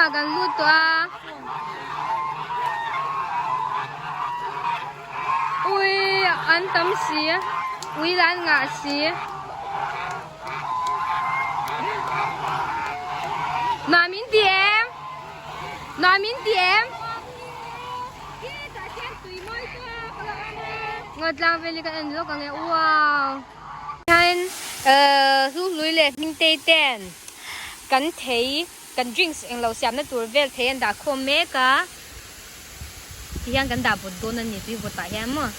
chhungah kan lut tawh a. Ui an tam si ui lah an ngah si. Nuam in ti em? Nuam in ti em? Ngawtlang veli kan en lawk ang e wow. Hian hluhlui leh hmingtei ten kan thei kan drinks englo siamna tur vel thei an dah khawm mek a tihian kan dah vawt dawn a ni tui vawt ah hian maw.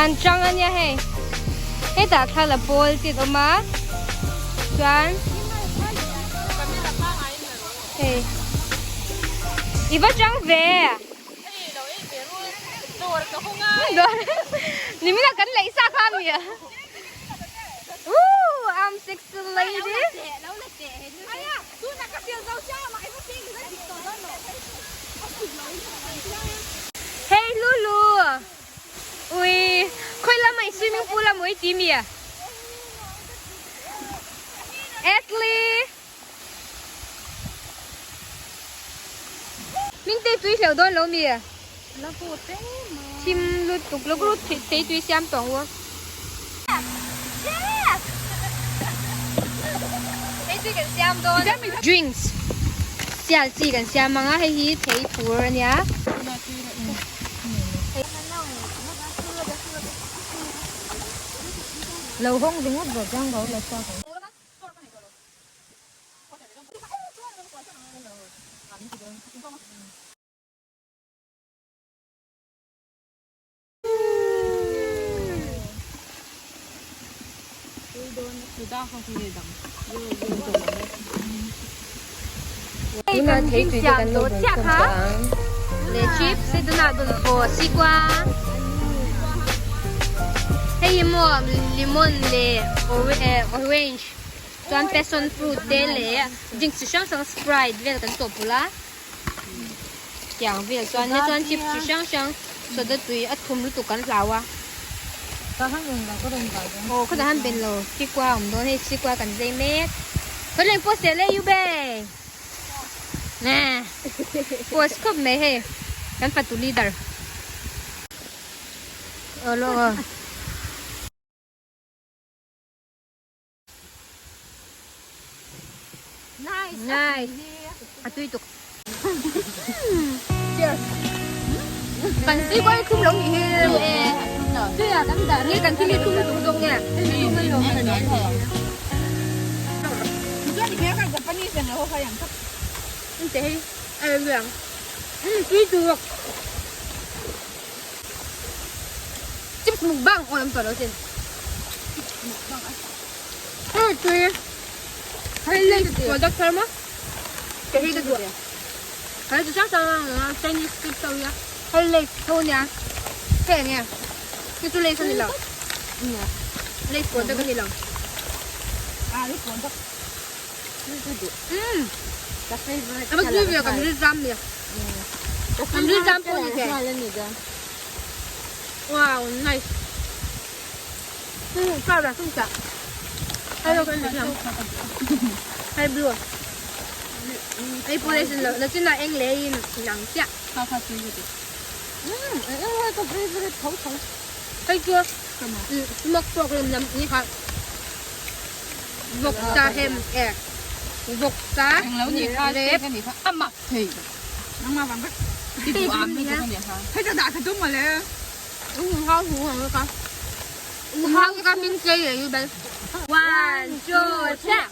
An chang a nia hei hetah thla la pawl chi a awm a chuan hei i va chang ve nimina kan leih sa kha mi a Woo I'm sexy lady Hey Lulu Ui khoi lamah i swimming pool a mawi ti mi a Ashley Min te tui hleuh dawn lo mi a Thim lutuk lo lut thei tui siam tawh ang u Thei tui kan siam dawn Drinks Sial chi kan siam ang a hei hi thei tur a nia. Lo hawng ringawt rawh chuan ka la chhuak ang. Tuna thei tui te kan lo bawm khawm tawh ang. Leh chips hei tunah dawnfawh sikua hei hi maw lemon leh orange chuan passion fruit te leh drinks chi hrang hrang sprite vel kan chawhpawlh a tiang vel chuan he chuan chips chi hrang hrang soda tui a thum lutuk kan hlau a aw khawtah han ben lo sikua a awm dawn hei sikua kan zai mek khawi leng pawh sel e yu be nè post khawp mai hei kan fatu leader aw lawk aw. Nice. A tui tuk. Cheers. Kan si quay thum lo nih hi. Nge kan thil hi thum lutuk zawk nge. Te hi ai liang. Tui tuk. Chips mukbang aw lam tawh lo sin. Mukbang a. Hm tui. Hei lei product thar maw? Ke hi ka duh. Hei chu hrang hrang Chinese chips ho hi a. Hei lei tho nia. Hei eng nge? Hei chu lays a ni lo. Lays product a ni lo. Ah, lays product. Umm. A va tui ve kan ri zam nia. Kan ri zam pawh ni thei. Wow, nice. Ừ, sao là không chả. Hay đâu cái này Hay blue. Hay police là là chính là anh lấy两下。他他追着的。嗯，哎，个这个头头。 Hay chưa? Ừ, mọc pork làm làm như hả? Vọc sa hem e. Vọc sa. Lep. One, two, three.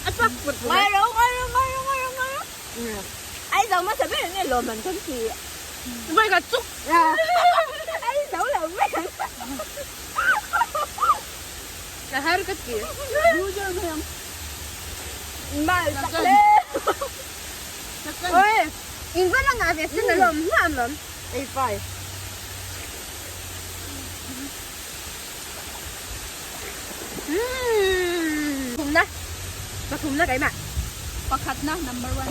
A chhuak put put. Ngai ro, ngai ro, ngai ro, ngai ro, ngai ro. Ai zo hmasa ber nge lawm an kan ti. Vai ka chuk. Ai zo lo mai ang. Ka har ka ti. Mal tak le. Oi, in va la ngah ve sin alawm hma alawm. Ei fai. Thumna pathumna keimah. Pakhatna number one.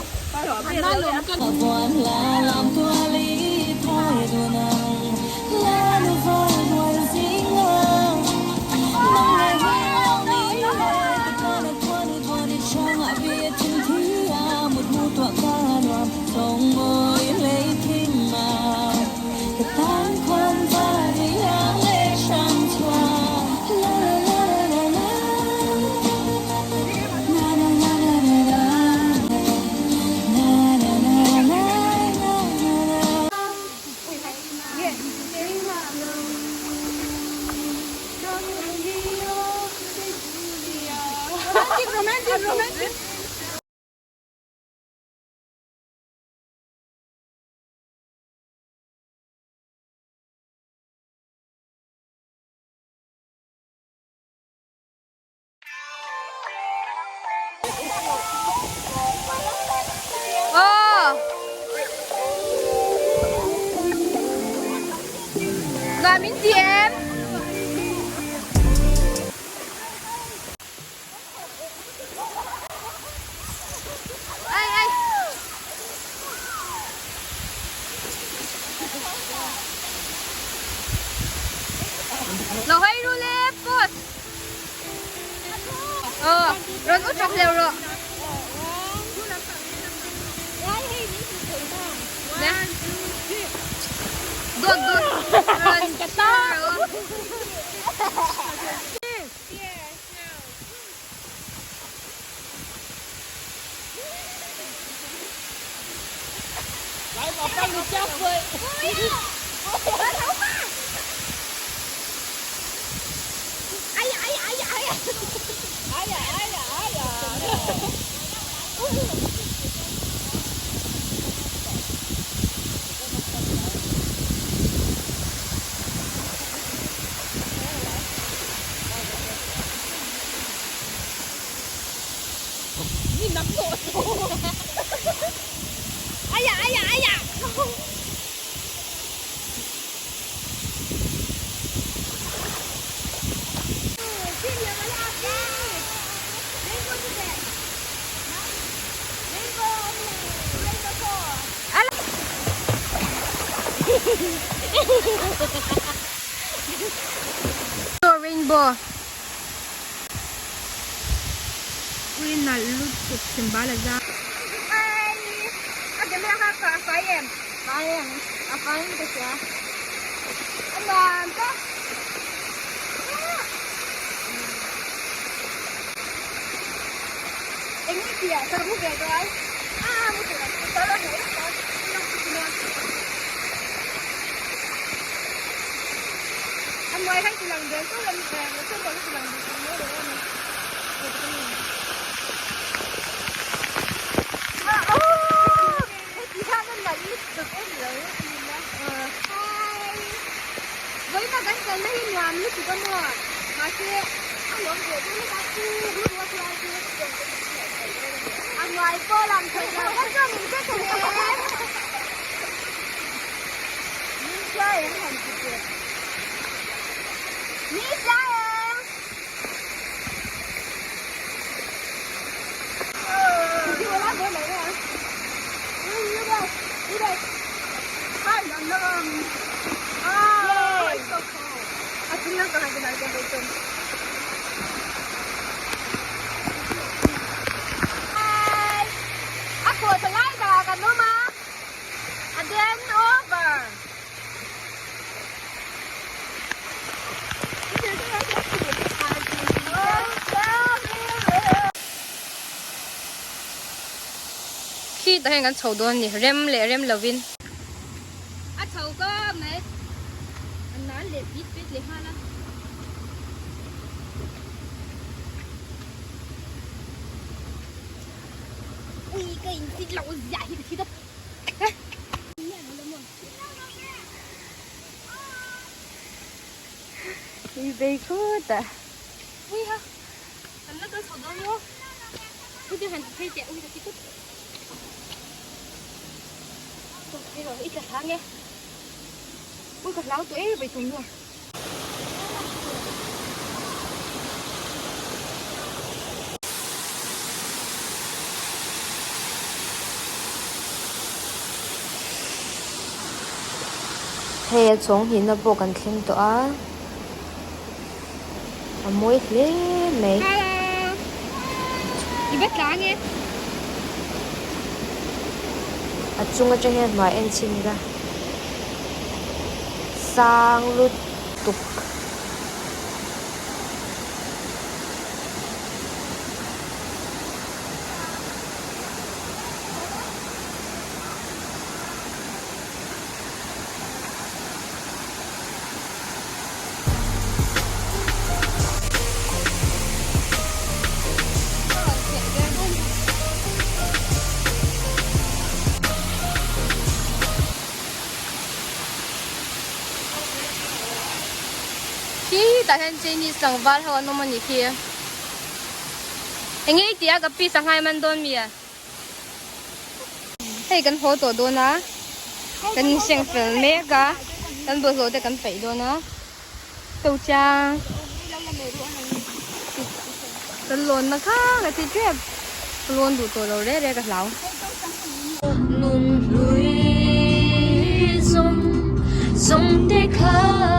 Aw! Nuam min ti em? Ai ai! Lo hawi ru le boss! Aw, rawn u chawk leu rawh. Dawt dawt rawn rawh. Rainbow. Ui nalh lutuk thim bal a zang. A camera kha a fai em? Fai ang. A fai in ka hria. A nuam tawp. Eng nge tih ah ka mu ve tawh ai. A mu tur ang. Ka lo hmuh lawk tawh. A hnuai khan ti lang ve tawh lo ti lang ve tawh lo a ni. Vawiina kan kalna hi nuam lutuk a maw? Mahse, a lawm ve deuh lek a, chu ru a chuan chu a hnuai pawh lang thei lo ka chuan min hre thei em? Min hria em han ti teh. Min hria em? Khi tah hian kan chho dawn a ni rem leh rem lovin. A chho ka mai a nan leh pit pet leh nghal a. Ui ka in ti lo zia hi ka thi tawp. I bei khut a. Ui ha. Kan la kal chho dawn maw? Ui te han phei teh ui ka thi tawp. Phei rawh i tla thla nge. Ui ka hlau tawh e bei tum nu. Hei a chhawng hnihna pawh kan thleng tawh a a mawi hle mai. A chung atang hian hmai en chhin ila. Sang lutuk. Khi tah hian Chinese tlangval ho an awm a nih khi. Enge i tih a ka pi sanghai man dawn mi a? Hei kan haw tawh dawn a, kan inseng fel mek a, kan bawlhhlawh te kan paih dawn a, Tochang kan lawn na kha ka ti tep, ka lawn duh tawh lo reh reh ka hlau. Nun hlui zawng zawng te kha.